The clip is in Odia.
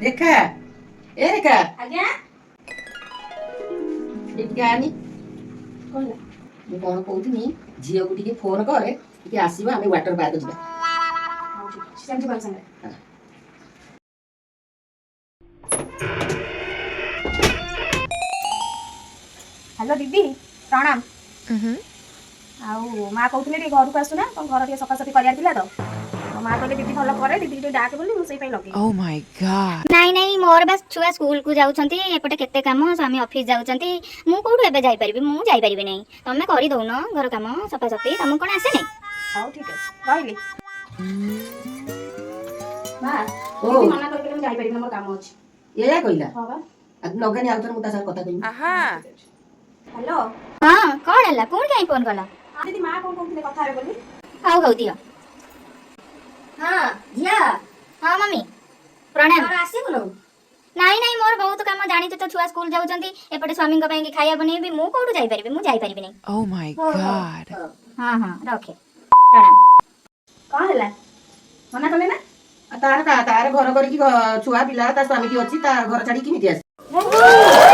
ରେଖା, ଏ ରେଖା। ଆଜ୍ଞା। ଟିକେ ଆନି। କଣ ହେଲା? ମୁଁ କଣ କହୁଥିଲି, ଝିଅକୁ ଟିକେ ଫୋନ କରେ, ଟିକେ ଆସିବ, ଆମେ ୱାଟର ପାର୍କ ଯିବା। ହଉ, ଠିକ ଅଛି, ସେମିତି ଭଲ ସାଙ୍ଗରେ। ହ୍ୟାଲୋ ଦିଦି, ପ୍ରଣାମ। ଆଉ ମା କହୁଥିଲେ ଟିକେ ଘରକୁ ଆସୁନା, କଣ ଘର ଟିକେ ସଫାସଫି କରିବାର ଥିଲା ତ। ମୋ ମା କହିଲେ ଦିଦି ଭଲ କରେ, ଦିଦି ଟିକେ ଡାକେ ବୋଲି ମୁଁ ସେଇ ପାଇଁ ଲଗେଇଲି। Oh my God. ନାଇଁ ନାଇଁ, ମୋର ବା ଛୁଆ ସ୍କୁଲକୁ ଯାଉଛନ୍ତି, ଏପଟେ କେତେ କାମ, ସ୍ୱାମୀ ଅଫିସ ଯାଉଛନ୍ତି, ମୁଁ କୋଉଠୁ ଏବେ ଯାଇପାରିବି? ମୁଁ ଯାଇପାରିବି ନାହିଁ। ତମେ କରିଦଉନ ଘର କାମ ସଫାସଫି, ତମକୁ କଣ ଆସେ ନାହିଁ? ହଉ, ଠିକ ଅଛି, ରହିଲି ମା। ଓ। ଦିଦି ମନା କରିଦେଲେ, ମୁଁ ଯାଇପାରିବିନି, ମୋର କାମ ଅଛି। ଏଇଆ କହିଲା? ହଁ ବା। ଆଉ ଲଗାନି, ଆଉ ଥରେ ମୁଁ ତା ସାଙ୍ଗେ କଥା କହିବି। ହ୍ୟାଲୋ। ହଁ, କଣ ହେଲା? ପୁଣି କାହିଁ ଫୋନ କଲ? ଦିଦି, ମା କଣ କହୁଥିଲେ କଥା ହେବେ ବୋଲି। ହଉ ହଉ, ଦିଅ। ହଁ ଝିଅ। ହଁ ମମି, ପ୍ରଣାମ। ଆସିବୁନୁ? ନାଇଁ ନାଇଁ, ମୋର ବହୁତ କାମ, ଜାଣିଛୁ ତ, ଛୁଆ ସ୍କୁଲ ଯାଉଛନ୍ତି, ଏପଟେ ସ୍ୱାମୀଙ୍କ ପାଇଁ ଖାଇବା ବନେଇବି, ମୁଁ କୋଉଠୁ ଯାଇପାରିବି? ମୁଁ ଯାଇପାରିବି ନାହିଁ। Oh my God. ହଁ ହଁ, ରଖେ, ପ୍ରଣାମ। କଣ ହେଲା? ମନା କଲେ ନା? ଆଉ ତାର ଘର କରିକି ଛୁଆ ପିଲା ତା ସ୍ୱାମୀ ଅଛି, ତା ଘର ଛାଡିକି କେମିତି ଆସିବ?